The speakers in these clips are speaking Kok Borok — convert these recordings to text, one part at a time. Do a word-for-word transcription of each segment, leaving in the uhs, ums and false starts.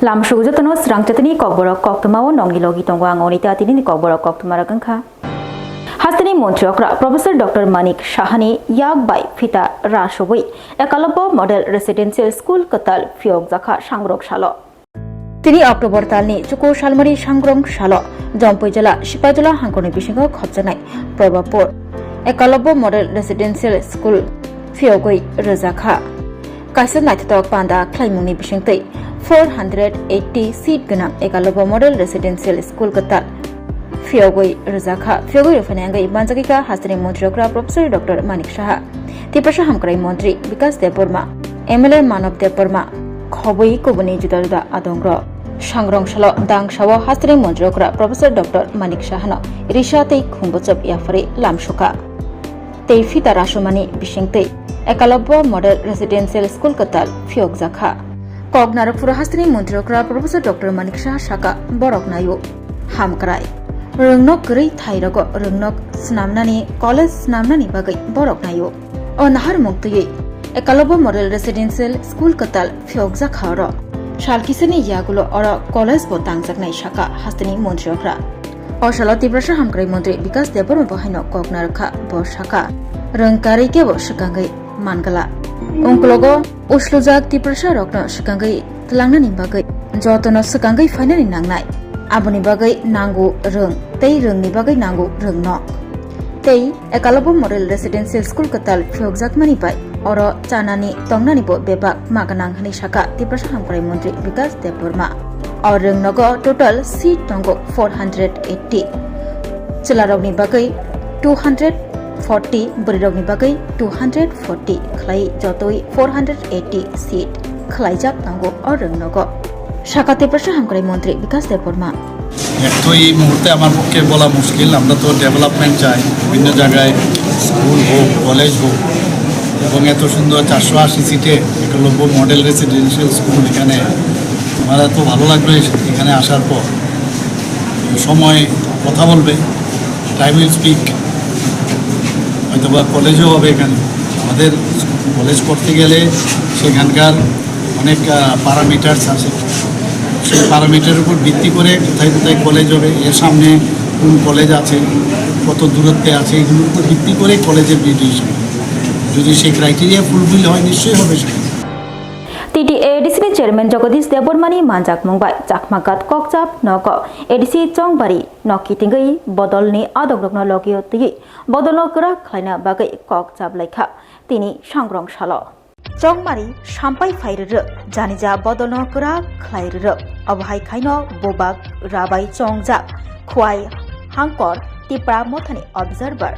Lamsuk jotono srang chatini kokborok koktwmao nongni logi tongo ang Onita, tinini kokborok koktwma rok wngkha. Hasteni montri okra Professor Doctor Manik Sahani yak bai phita rasubui Ekalobbo Model Residential School kwtal phiyokjakha sangrok salo. Tini October talni chuku salmari sangrong salo Jompui jila Sipaijala hangkorni bisingo khopjaknai Probapur Ekalobbo Model Residential School phiyogwi rwjakha. Kaisa naithotok panda khlaimungni bisingtwi four hundred eighty seat gwnang Ekalobbo Model Residential School kwtal phiyogwi rwjakha. Phiyogwi rwphaini wngwi manjagwikha hasteni montri okra Professor Doctor Manik Saha, Tiprasa Hamkrai Montri Bikas Debbarma, M L A Manob Debbarma, khobwi kubuni juda juda adongrok. Sangrong salo dangsao hasteni montri okra Professor Doctor Manik Sahano risa tei khumbochop yapharwi lamsukha. Tei phita rasumani bisingtwi Ekalobbo Model Residential School kwtal phiyokjakha. Kok narwkphuru hasteni montri okra Professor Doctor Manik Saha saka, borok naio hamkrai. Rwngnok kwrwi thairogo rwngnok snamnani college snamnani bagwi borok naio. O naharmung twiwi Ekalobbo Model Residential School kwtal phiyokjakha oro. Sal kisani yagulo oro college bo tangjaknai saka hasteni montri okra. O salo Tiprasa Hamkrai Montri Bikas Debbarma bo haino kok narwkha, bo saka, rwngkarwi kebo swkangwi mangala. Ungklogo uslujak Tiprasa rokno swkangwi tlangnani bagwi jotono swkangwi phainani nangnai. Aboni bagwi nango rwng tei rwngni bagwi nango rwngnok. Tei Ekalobbo Model Residential School kwtal phiyokjakmani bai oro chanani tongnani bo bebak ma gwnang hwnwi saka Tiprasa Hamkrai Montri Bikas Debbarma. O rwngnogo total seat tongo four hundred eighty. Chwlarokni bagwi two hundred forty, bwrwirokni bagwi two hundred forty khlai jotoi four hundred eighty seat khwlaijak tongo o rwngnogo. Saka Tiprasa Hamkrai Montri Bikas Debbarma. এক তো এই মুহূর্তে আমার পক্ষে বলা মুশকিল, আমরা তো ডেভেলপমেন্ট চাই, বিভিন্ন জায়গায় স্কুল হোক, কলেজ হোক, এবং এত সুন্দর চারশো আশি সিটে একলব্য মডেল রেসিডেন্সিয়াল স্কুল এখানে। আমার এত ভালো লাগলো এস-, এখানে আসার পর। সময় কথা বলবে, টাইম উইল স্পিক। হয়তো বা কলেজও হবে এখানে। আমাদের কলেজ করতে গেলে সেখানকার অনেক, আহ, প্যারামিটার্স আছে। সেই প্যারামিটারের উপর ভিত্তি করে কোথায় কোথায় কলেজ হবে, এর সামনে কোন কলেজ আছে, কত দূরত্বে আছে, এগুলোর উপর ভিত্তি করে কলেজের ডিসিশন। যদি সেই ক্রাইটেরিয়া ফুলফিল হয়, নিশ্চয়ই হবে সেখানে। T T A A D C ni chairman Jagadish Debbarma ni manjakmung bai Chakmagat Kokchap nogo A D C Chongbari no kitingwi bodolni adongrokno logio twiwi bodolno kwrak khlaina bagwi kok chaplaikha tini sangrong salo. Chongmari sampai phai rwrwk, janija bodolno kwrak khlai rwrwk. Obo hai khaino bubak rabai chongjak Khwai Hangkor Tipra Mothani Observer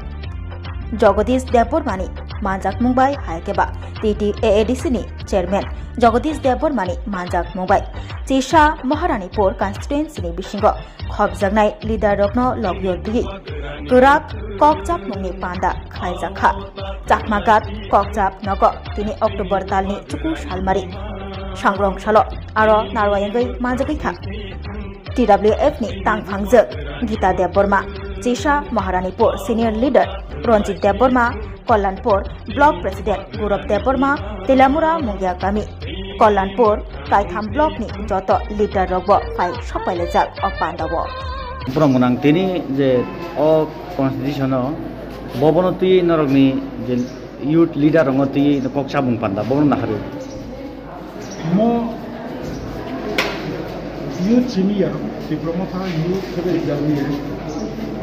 Jagadish Debbarmani manjakmung bai, hai khe ba T T A A D C ni chairman Jagadish Debbarmani manjakmung bai Chisa Maharanipur constituency ni bisingo khopjaknai leader rokno logio twiwi kwrak kokchapmungni panda khlaijakha. Chakmagat Kokchap nogo tini October talni chuku salmari sangrong salo aro narwayangwi manjagwi kha T W F ni tangphangjwk Gita Debbarma, Chisa Maharanipur senior leader Ranjit Debbarma, Kalyanpur Block President Gaurav Debbarma, Telamura Mungia Kami, Kalyanpur Kaitham Block ni joto leader rokbo phai sokpailaijak o pandao. Borok gwnang tini je o constitution o bobono twi norokni je youth leader rokno twi kok sabung panda bobono naharwi. Mo youth simi ya, Tipra Motha youth sebe jagni ya.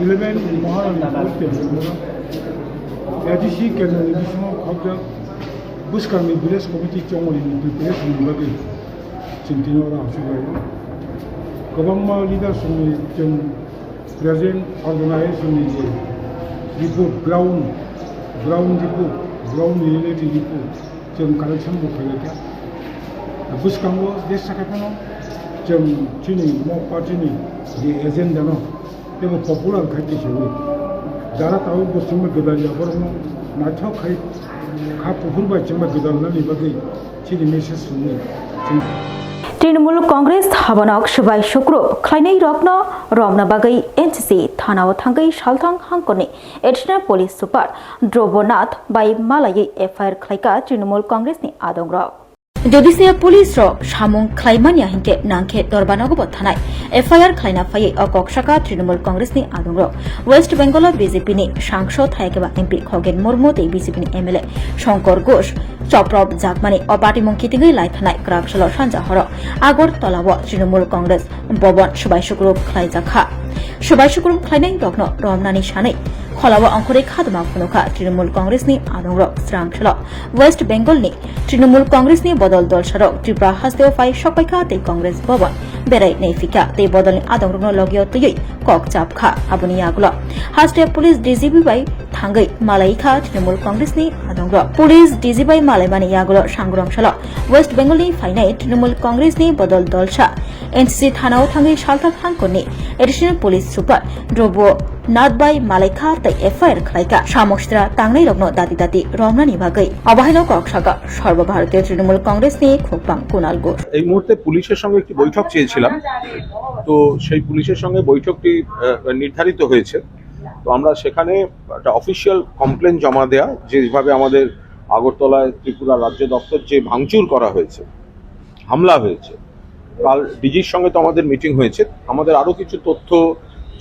Eleven Maharani Youth Temple A D C kendra ni bisingo khobjak bwskangni village committee chongmani ni preparation ni bagwi chwng tini oro hamsuk laio. Kwbangma leaders ni chwng present organization ni je report, ground, ground report, ground reality report, chwng collection bo khlai kha. Bwskango jesa khe phano chwng chini mo party ni je agenda no tebo popular khai tisawi. Jara tabuk bo chwngno gwdal ya borokno naithok khai kha kuphur bai chwngno gwdal nani bagwi chini message rwwi chwng Trinamool Congress habanok swbai sukrub khlainai rokno romna bagwi N C C thanao thangwi salthang hangkorni Additional Police Super Dhruvonath bai malaiwi F I R khlaika Trinamool Congress ni adongrok. Jodi se police rok samung khlai manya hinkhe nangkhe Dorbanogo bo thanai F I R khlaina phaiwi o kok saka Trinamool Congress ni adongrok. West Bengal o B J P ni sangso thayakeba M P Khogen Murmu tei B J P ni M L A Shankar Ghosh choprop jakmani o patimung kitingwi lai thanai kwrak salo sanja horo Agartala o Trinamool Congress Bhavan swbai sukrup khlaijak kha. Swbai sukrup khlainai rokno romnani sanwi kholao ongkhorwi khadma phunukha Trinamool Congress ni adongrok srang salo West Bengal ni Trinamool Congress ni bodol dolsarok Tripura hasteo phai sokpaikha tei Congress Bhavan berai naiphikha tei bodolni adongrokno logio twiwi kok chapkha. Aboni yagulo haste police D G P bai thangwi malaikha Trinamool Congress ni adongrok. Police D G bai malaimani yagulo sangrong salo West Bengal ni phainai Trinamool Congress ni bodol dolsa N C C thanao thangwi salthak hangkorni Additional Police Super Dhrubo Nath bai malaikha tei F I R khlaikha. Samung sitra tangnairokno dati dati romnani bagwi. Obo haino kok saka Sarva Bharatiya Trinamool Congress ni khukbang Kunal Ghosh. এই মুহূর্তে পুলিশের সঙ্গে একটি বৈঠক চেয়েছিলাম। তো সেই পুলিশের সঙ্গে বৈঠকটি, আহ, নির্ধারিত হয়েছে। তো আমরা সেখানে একটা অফিসিয়াল কমপ্লেন জমা দেয়া, যেভাবে আমাদের আগরতলায় ত্রিপুরা রাজ্য দপ্তর যে ভাঙচুর করা হয়েছে, হামলা হয়েছে, কাল ডিজির সঙ্গে তো আমাদের মিটিং হয়েছে। আমাদের আরও কিছু তথ্য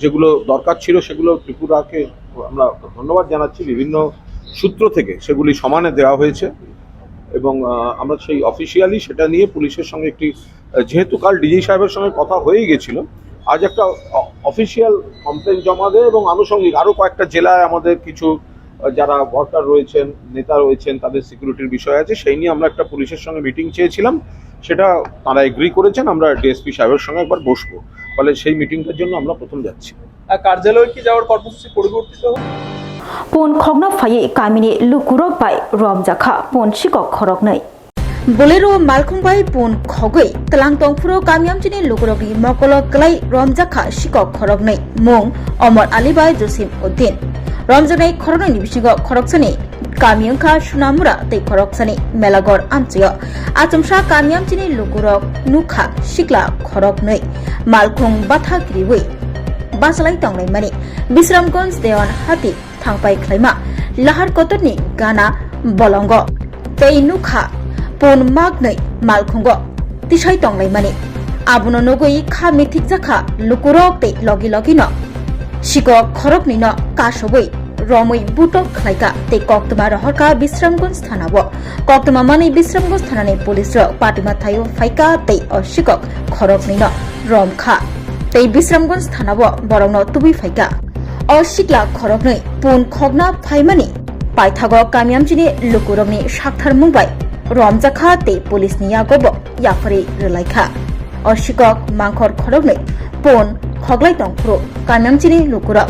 যেগুলো দরকার ছিল, সেগুলো ত্রিপুরাকে আমরা ধন্যবাদ জানাচ্ছি, বিভিন্ন সূত্র থেকে সেগুলি সমানে দেওয়া হয়েছে। এবং, আহ, আমরা সেই অফিসিয়ালি সেটা নিয়ে পুলিশের সঙ্গে একটি, আহ, যেহেতু কাল ডিজি সাহেবের সঙ্গে কথা হয়েই গেছিল, আজ একটা অ-, অফিসিয়াল কমপ্লেন জমা দেয় এবং আনুষঙ্গিক আরও কয়েকটা জেলায় আমাদের কিছু, আহ, যারা ওয়ার্কার রয়েছেন, নেতা রয়েছেন, তাদের সিকিউরিটির বিষয় আছে, সেই নিয়ে আমরা একটা পুলিশের সঙ্গে মিটিং চেয়েছিলাম, সেটা তারা এগ্রি করেছেন। আমরা ডিএসপি সাহেবের সঙ্গে একবার বসবো, ফলে সেই মিটিংটার জন্য আমরা প্রথম যাচ্ছি। আহ, কার্যালয়ে কি যাওয়ার কর্মসূচি পরিবর্তিত হবে? Pun khokna phaiwi kamini lukurok bai romjakha pun sikok khoroknwi. Bolero malkhung bai pun khogwi tlang tongphuru kami amchini lukurokni mokolo kwlai romjakha sikok khoroknwi mung Omor Ali bai Josim Uddin. Romjaknai khoroknwini bisingo khoroksani kami wngkha Sunamura tei khoroksani Melagor amchaio. Achomsa kami amchini lukurok nukha sikla khoroknwi malkhung bathak riwi bachalai tonglaimani. Bisramganj Dewan Hati thangpai khlaima lahar kotorni gana bolongo tei nukha pun maknwi malkhungo tisai tonglaimani. Abono nugwi kha mithikjakha lukurok tei logi logino sikok khoroknwino kasobwi romwi butok khlaikha tei koktwma rohorkha Bisramganj thanao. Koktwma manwi Bisramganj thanani police rok patima thaio phaikha tei o sikok khoroknwino romkha tei Bisramganj thanao borokno tubui phaikha. O sikla khoroknwi pun khokna phaimani paithago kami amchini lukurokni sakthar mung bai romjakha tei police ni yago bo yapharwi rwlaikha. O sikok mangkhor khoroknwi pun khoklai tongphuru kami amchini lukurok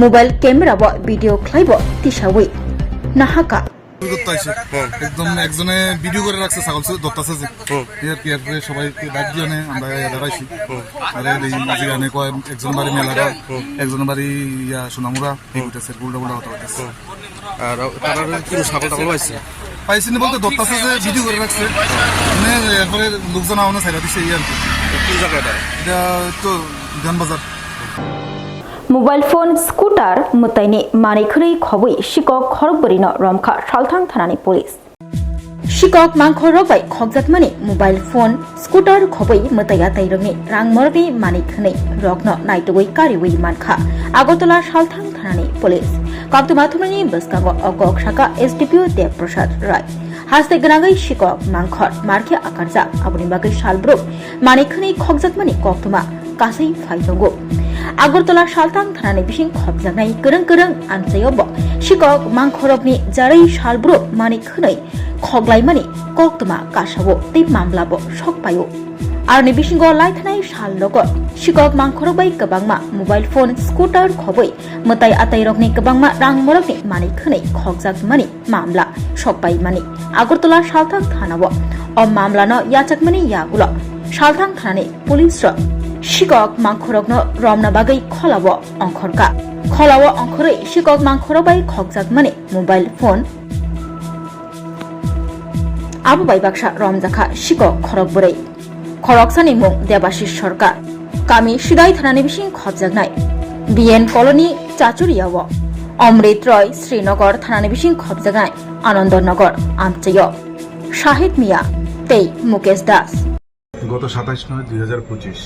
mobile camera bo video khlaibo tisawi nahaka. করতে আইছে। হুম। একদম একজনে ভিডিও করে রাখছে ছাগল চুর ধরতেছে যে। হুম। এর কি এরপরে সবাইকে ডাক দিয়ে আনে, আমরা এরা আইছি। হুম। আরে এই যেখানে কয় একজন বাড়ি মেলারা, হুম। একজন বাড়ি ইয়া সোনামুরা, এই হুম। কইতাছে, উল্টা উল্টা কথা কইতাছে। হুম। আর তারা কি ছাগল টাগল পাইছে? পাইছে না বলতে ধরতেছে যে ভিডিও করে রাখছে। মানে এরপরে লোকজন আওয়ানো ছাড়া দিছে এই আর কি। কোন জায়গাটা? এটা তো বিধানবাজার। Mobile phone, scooter mwtaini manwi khwnwi khobwi sikok khorokbwrwino romkha Salthang thanani police. Sikok mangkhorrok bai khokjakmani mobile phone, scooter khobwi mwtai atairokni rang morokni manwi khwnwi rokno naitugwi kariwi mankha Agartala Salthang thanani police. Koktwma thumnani bwskango o kok saka S D P O Dev Prasad Rai. Haste gwnangwi sikok mangkhor markhe akarjak, aboni bagwi salbruk manwi khwnwi khokjakmani koktwma kasai phai tongo. Agartala Salthang thanani bising khopjaknai kwrwng kwrwng amchaio bo sikok mangkhorokni jarwi salbruk manwi khwnwi khoklaimani koktwma kasao tei mamla bo sok paio. Aroni bisingo laithanai sal logo sikok mangkhorok bai kwbangma mobile phone, scooter khobwi mwtai atairokni kwbangma rang morokni manwi khwnwi khokjakmani mamla sokpaimani Agartala Salthang thanao. O mamlano yachakmani yagulo Salthang thanani police rok sikok mangkhorokno romna bagwi kholao ongkhorkha. Kholao ongkhorwi sikok mangkhorok bai khokjakmani mobile phone abo bai baksa romjakha sikok khorok bwrwi. Khoroksani mung Debashis Sarkar. Kami Sidai thanani bising khopjaknai B N Colony Chachuriao. Amrit Roy Srinagar thanani bising khopjaknai Ananda Nagar amchaio. Shahid Mia, tei Mukesh Das. গত সাতাশ নয় দুই হাজার পঁচিশ,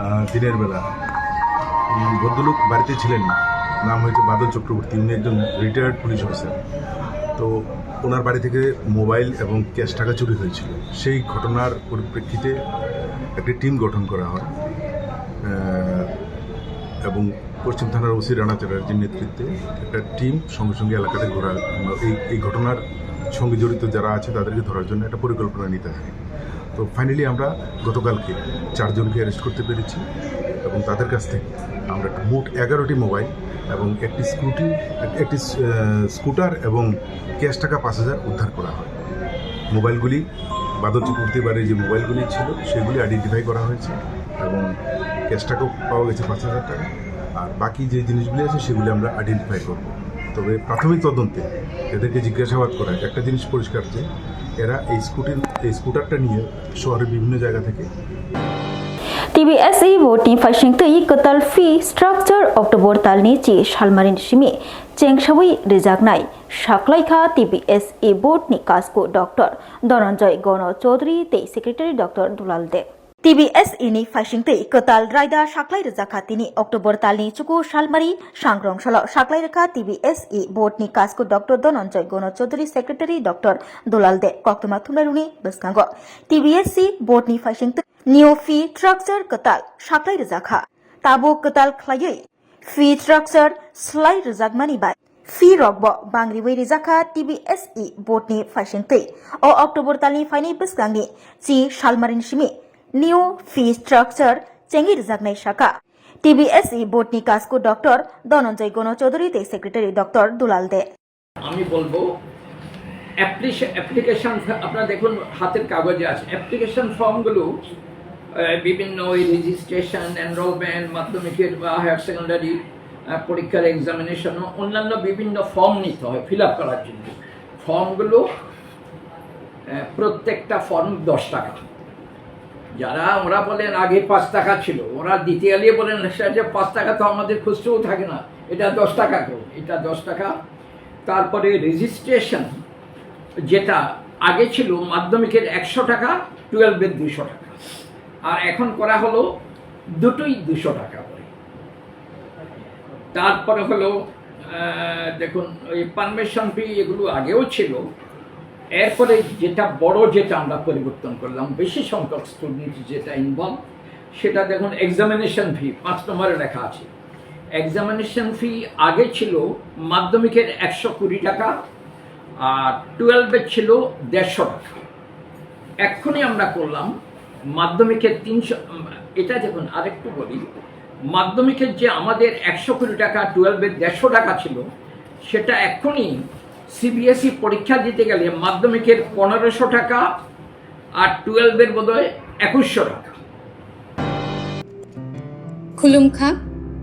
আহ, দিনের বেলা, উম, ভদ্রলোক বাড়িতে ছিলেন, নাম হয়েছে বাদল চক্রবর্তী, উনি একজন রিটায়ার্ড পুলিশ অফিসার। তো ওনার বাড়ি থেকে মোবাইল এবং ক্যাশ টাকা চুরি হয়েছিল। সেই ঘটনার পরিপ্রেক্ষিতে একটি টিম গঠন করা হয়, আহ, এবং পশ্চিম থানার ওসি রানা চ্যাটার্জির নেতৃত্বে একটা টিম সঙ্গে সঙ্গে এলাকাতে ঘোরা, এই, এই ঘটনার সঙ্গে জড়িত যারা আছে তাদেরকে ধরার জন্য একটা পরিকল্পনা নিতে হয়। তো ফাইনালি আমরা গতকালকে চারজনকে অ্যারেস্ট করতে পেরেছি এবং তাদের কাছ থেকে আমরা মোট এগারোটি মোবাইল এবং একটি স্কুটি, একটি, আহ, স্কুটার এবং ক্যাশ টাকা পাঁচ হাজার উদ্ধার করা হয়। মোবাইলগুলি, বাদল চক্রবর্তীর বাড়ির যে মোবাইলগুলি ছিল, সেগুলি আইডেন্টিফাই করা হয়েছে এবং ক্যাশ টাকাও পাওয়া গেছে পাঁচ হাজার টাকা। আর বাকি যে জিনিসগুলি আছে, সেগুলি আমরা আইডেন্টিফাই করব। তবে প্রাথমিক তদন্তে এদেরকে জিজ্ঞাসাবাদ করায় একটা জিনিস পরিষ্কার যে এরা এই স্কুটির, এই স্কুটারটা নিয়ে শহরের বিভিন্ন জায়গা থেকে T B S E board ni phaising twi kwtal fee structure October tal ni chi salmari ni simi chengsawi rijaknai saklaikha T B S E board ni kasku Doctor Dhananjay Gono Chaudhary tei Secretary Doctor Dulal Deb. T B S E ni phaising twi kwtal raida saklai rijakha tini October tal ni chuku salmari sangrong salo saklai rwkha T B S E board ni kasku Doctor Dhananjay Gono Chaudhary, Secretary Doctor Dulal Deb. Koktwma thumnairokni bwskango T B S E board ni phaising twi neo fee structure kwtal saklai rijakha. Tabuk kwtal khlaiwi fee structure slai rwjakmani bai fee rokbo bangriwi rijakha T B S E board ni phaising twi. O October talni phaini bwskangni chi salmarini simi new fee structure chengwi rwjaknai sakha T B S E board ni kasku Doctor Dhananjay Gono Chaudhary tei Secretary Doctor Dulal Deb. আমি বলবো অ্যাপ্লিকেশন, আপনারা দেখুন হাতের কাগজে আছে, অ্যাপ্লিকেশন ফর্মগুলো বিভিন্ন ওই রেজিস্ট্রেশন, এনরোলমেন্ট, মাধ্যমিকের বা হায়ার সেকেন্ডারি পরীক্ষার এক্সামিনেশন, অন্যান্য বিভিন্ন ফর্ম নিতে হয় ফিল আপ করার জন্য। ফর্মগুলো প্রত্যেকটা ফর্ম দশ টাকা। যারা ওরা বলেন আগে পাঁচ টাকা ছিল, ওরা দিতে গেলে বলেন, "স্যার, যে পাঁচ টাকা তো আমাদের খুচরোও থাকে না, এটা দশ টাকা করুন।" এটা দশ টাকা। তারপরে রেজিস্ট্রেশন, যেটা আগে ছিল মাধ্যমিকের একশো টাকা, টুয়েলভের দুইশো টাকা, আর এখন করা হলো দুটোই দুশো টাকা করে। তারপরে হলো দেখুন, ওই পারমিশন ফি, এগুলো আগেও ছিল। এরপরে যেটা বড়, যেটা আমরা পরিবর্তন করলাম, বেশি সংখ্যক স্টুডেন্ট যেটা ইনভলভ, সেটা দেখুন এক্সামিনেশন ফি পাঁচ নম্বরে লেখা আছে। এক্সামিনেশন ফি আগে ছিল মাধ্যমিকের একশো কুড়ি টাকা, আর টুয়েলভের ছিল দেড়শো টাকা। এক্ষুনি আমরা করলাম মাধ্যমিকের তিনশো। এটা দেখুন, আরেকটু বলি, মাধ্যমিকের যে আমাদের একশো কুড়ি টাকা, টুয়েলভের দেড়শো টাকা ছিল, সেটা এক্ষুনি সিবিএসই পরীক্ষা দিতে গেলে মাধ্যমিকের পনেরোশো টাকা আর টুয়েলভের বোধহয় একুশশো টাকা। Khulumkha,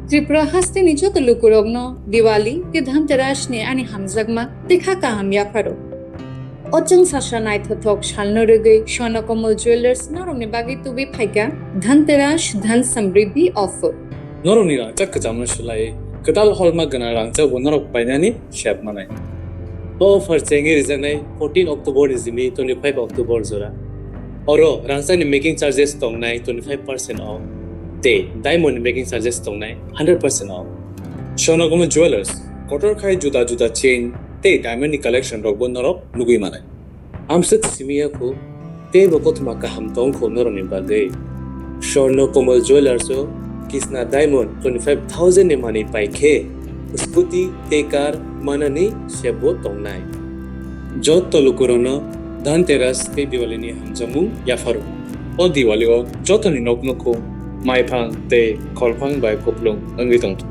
Tripura hasteni joto lukurokno Diwali tei Dhanteras ni ani hamjakma tei kha kaham yapharo. O chwng sasa naithothok salno rwgwi Swarna Kamal Jewellers norokni bagwi tubui phaikha Dhanteras Dhan Samriddhi offer. Norokni rangchak kwchamno swlaiwi kwtal holma gwnang rangchakbo norok painani sep manai. O offer chengwi rijaknai fourteen October ni simi twenty-five October jora. Oro rangchakni making charges tongnai twenty-five percent off tei diamond ni making charges tongnai hundred percent off. Swarna Kamal Jewellers kotor khai juda juda chain tei diamond ni collection rokbo norok nugwi manai. Amswk simi ya kho, teibo kothoma kaham tong kho norokni bagwi. Swarna Kamal Jewellers o Kisna Diamond twenty-five thousand ni manwi pai khe, scooty tei car manani sep bo tongnai. Joto lukurokno Dhanteras tei Diwali ni hamjakmung yapharo. O Diwali o jotoni nok nukhung maiphang tei kholphang bai kupulung wngwi tongthung.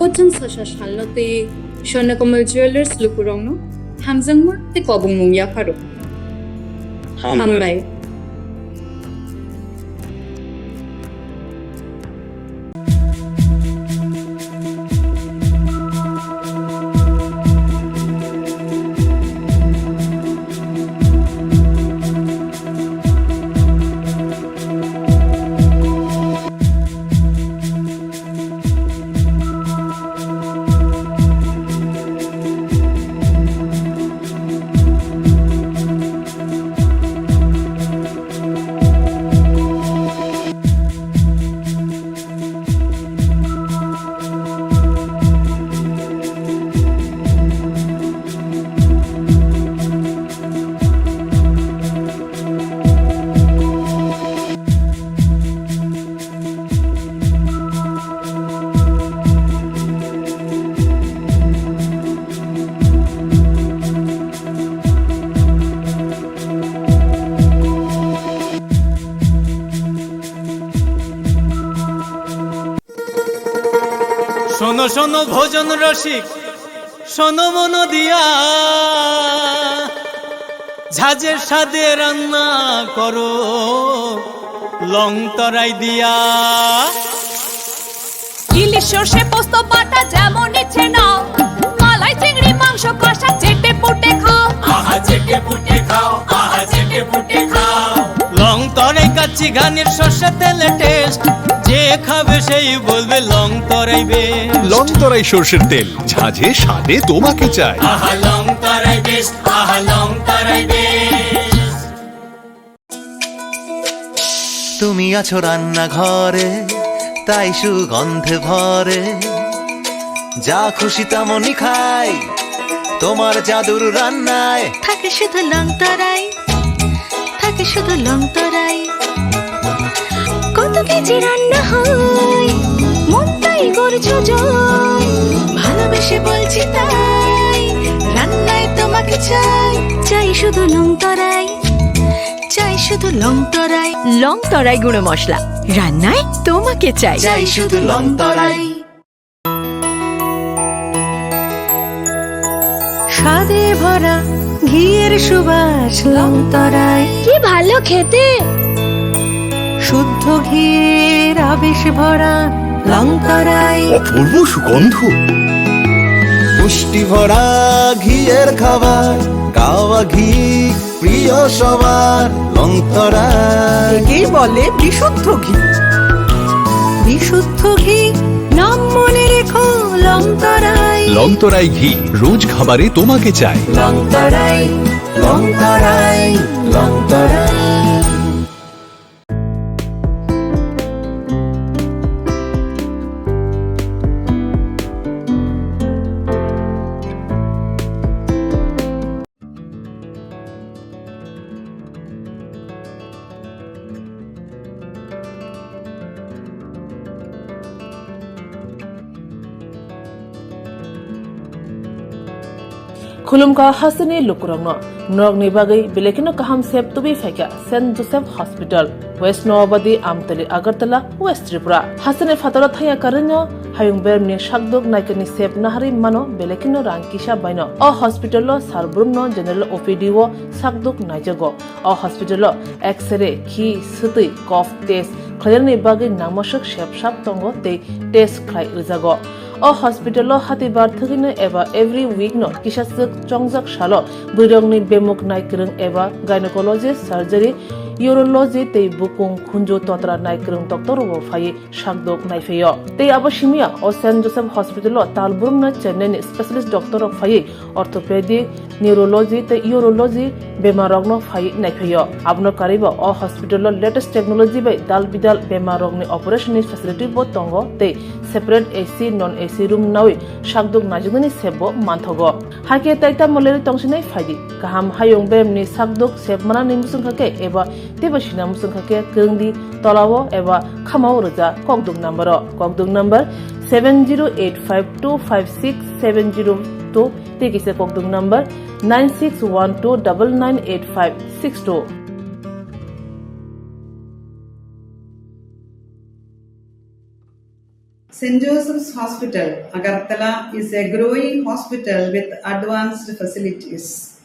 O chwng sasa salno twi Swarna Kamal Jewellers lukurokno hamjakma tei kobongmung yapharo. Hambai. Hambai. শোনো শোনো ভোজন রসিক, শোনো মন দিয়া, ঝাঁঝের স্বাদে রান্না করো লং তরাই দিয়া। ইলিশ সর্ষে পোস্ত বাটা যেমন ইচ্ছে নাও, মালাই চিংড়ি মাংস কষা চেটে পুটে খাও। আহা চেটে পুটে খাও, আহা চেটে পুটে খাও। লং তরাই কাচ্চি ঘানির সর্ষে তেলে টেস্ট, যে খাবে সেই বলবে লং তরাই বেস্ট। লং তরাই সর্ষের তেল, ঝাঁঝে স্বাদে তোমাকে চাই। আহা লং তরাই বেস্ট, আহা লং তরাই বেস্ট। তুমি আছো রান্নাঘরে, তাই সুগন্ধে ভরে। যা খুশি তেমনই খাই, তোমার জাদুর রান্নায়। থাকে শুধু লং তরাই, থাকে শুধু লং তরাই। কত কেজি রান্না হয়, মনটাই করছো জয়। ভালোবেসে বলছি তাই, রান্নায় তোমাকে চাই। চাই শুধু লং তরাই, চাই শুধু লং তরাই। লং তরাই গুঁড়ো মশলা, রান্নায় তোমাকে চাই। চাই শুধু লং তরাই। স্বাদে ভরা ঘিয়ের সুবাস লং তরাই। কি ভালো খেতে! শুদ্ধ ঘিয়ের আবেশ ভরা লং তরাই। অপূর্ব সুগন্ধ। পুষ্টি ভরা ঘিয়ের খাবার, গাওয়া ঘি প্রিয় সবার লং তরাই। একেই বলে বিশুদ্ধ ঘি। বিশুদ্ধ ঘি, নাম মনে রেখো লং তরাই। লং তরাই ঘি, রোজ খাবারে তোমাকে চাই। লং তরাই, লং তরাই, লং তরাই। Khulumkha hasteni lukurokno, norokni bagwi belai kheno kaham sep tubui phaikha Saint Joseph Hospital, West Noabadi, Amtali, Agartala, West Tripura. Hasteni phataro thangya karwino hayung beremni sakduk naikani sep naharwi mano belai kheno rang kisa baino. O hospital o sal brumno general O P D o sakduk naijago. O hospital o X-ray, khi, swtwi, cough test khlainani bagwi nangmaswk sep sap tongo tei test khlai rwjago. O hospital o hatibar thwgwino eba every week no kisaswk chongjak salo bwrwirokni bemuk naikwrwng eba gynecology, surgery, urology tei bukung khunju totra naikwrwng doctor rokbo phaiwi sakdok naiphaio. Tei abo simiya o Saint Joseph Hospital o tal brumno Chennai ni specialist doctor rok phaiwi orthopedic, neurology tei urology bemar rokno phaiwi naiphaio. Abono karwibo o hospital o latest technology bai dal bidal bemar rokni operation ni facility bo tongo tei separate A C, non A C room nawi sakdok naijaknani sep bo manthogo. Hakhe tai tamo lerwi tongsinai phaidi. Kaham hayung beremni sakdok sep manani muchungkha khe eba teibo sina muchungkha khe kwrwngdi tolao eba khamao rwja kokduk number o. Kokduk number seven zero eight five two five six seven zero two tei kisa kokduk number nine six one two double nine eight five six two. Saint Joseph's Hospital, Agartala is a growing hospital with advanced facilities.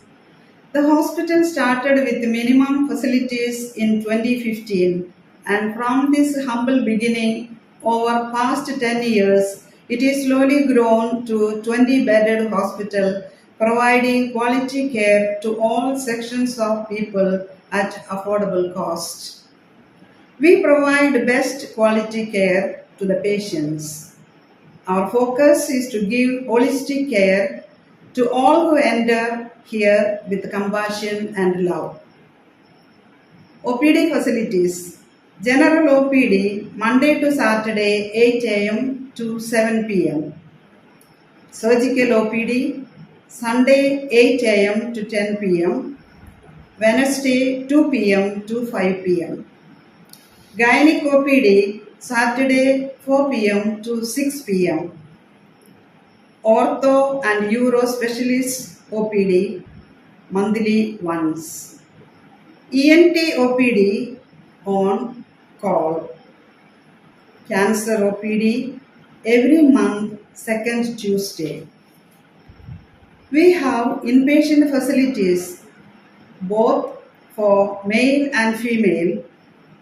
The hospital started with minimum facilities in twenty fifteen, and from this humble beginning, over past ten years, it is slowly grown to twenty bedded hospital, providing quality care to all sections of people at affordable cost. We provide best quality care to the patients. Our focus is to give holistic care to all who enter here with compassion and love. O P D facilities. General O P D, Monday to Saturday, eight A M to seven P M. Surgical O P D, Sunday, eight A M to ten P M, Wednesday, two P M to five P M. Gynec O P D, Saturday, four P M to six P M. Ortho and Uro Specialist O P D, monthly once. E N T O P D on call. Cancer O P D, every month, second Tuesday. We have inpatient facilities both for male and female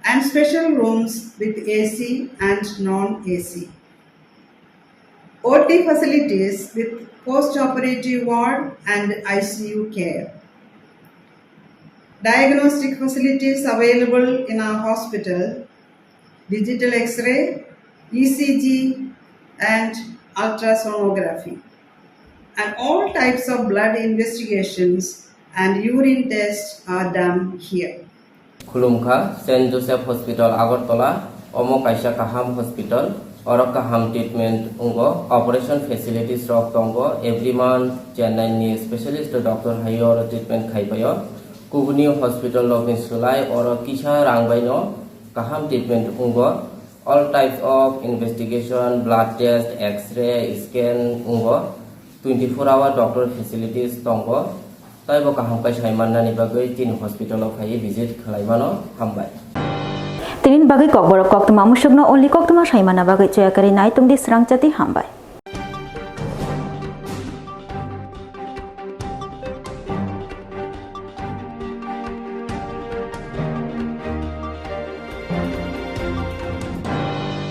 and special rooms with A C and non-A C. O T facilities with post-operative ward and I C U care. Diagnostic facilities available in our hospital, digital X-ray, E C G, and ultrasonography. And all types of blood investigations and urine tests are done here. Khulumkha, Saint Joseph Hospital Agartala, omo kaisa kaham hospital, oro kaham treatment wngo, operation facilities rok tongo, every month Chennai ni specialist doctor hai oro treatment khai paio. Kubuni hospital rok ni slai oro kisa rang bai no kaham treatment wngo. All types of investigation, blood test, X-ray, scan wngo. Twenty four hour doctor facilities tongo. Taibo kaham khe sai mannani bagwi chini hospital o phaiwi visit khlai mano. Hambai. Tinin bagwi kokborok koktwma musukno only koktwma sai manna bagwi choya kwrwi nai tongdi srang chati hambai.